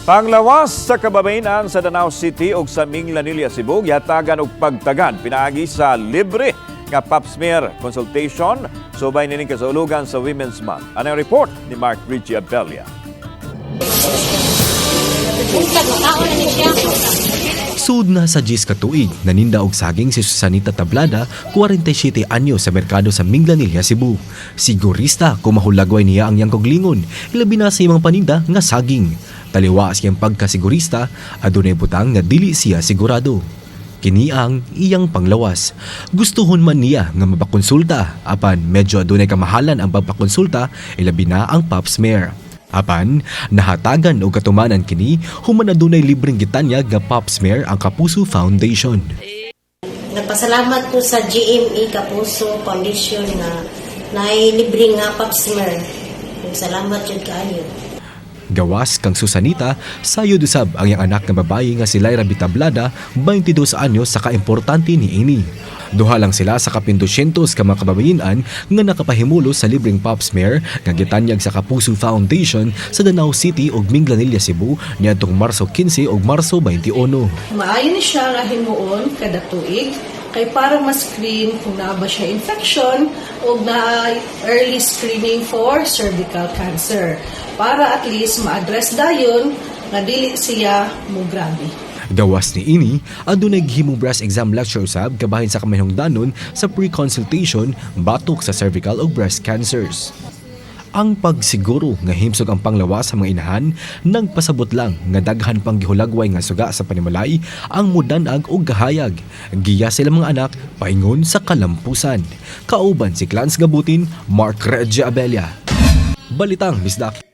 Panglawas sa kababayen-an sa Danao City ug sa Minglanilla, Cebu, gihatagan og pagtagad pinaagi sa libre nga pap smear consultation subay nining kasaulugan sa Women's Month. Ano ang report ni Mark Richie Abella? Buntag, makaon na ni siya. Sud na sa 10 ka tuig, naninda og saging si Susanita Tablada, 47 anyo, sa merkado sa Minglanilla, Cebu. Sigurista kung mahulagway niya ang iyang koglingon, ilabi na sa imang paninda nga saging. Taliwa sa iyang pagkasigurista, adunay butang nga dili siya sigurado. Kini ang iyang panglawas. Gustuhon man niya nga mapakonsulta, apan medyo adunay kamahalan ang pagpakonsulta, ilabi na ang pap smear. Apan, nahatagan og katumanan kini human adunay libreng gitanyag nga pap smear ang Kapuso Foundation. Nagpasalamat ko sa GMA Kapuso Foundation nga naay libre nga pap smear. Salamat jud kaayo. Gawas kang Susanita, sayod usab ang iyang anak nga babayi nga si Lyra Bitablada, 22 anyos, sa kaimportante ni ini. Duha lang sila sa kapin 200 ka mga kababayen-an nga nakapahimulos sa libreng pap smear nga gitanyag sa Kapuso Foundation sa Danao City ug Minglanilla, Cebu niadtong Marso 15 ug Marso 21. Maayo ni siya nga himuon kada tuig kay para ma-screen kung naa ba siya infection o na early screening for cervical cancer para at least ma-address dayon nga dili siya mo grabe. Gawas ni ini, adunay gihimong breast exam lecture usab kabahin sa kaminhongdanon sa pre-consultation batok sa cervical ug breast cancers. Ang pagsiguro nga himsog ang panglawas sa mga inahan nagpasabot lang nga daghan pang gihulagway nga suga sa panimalay ang mudanag og gahayag. Giya sila mga anak paingon sa kalampusan. Kauban si Clans Gabutin, Mark Regia Abella. Balitang Bisdak.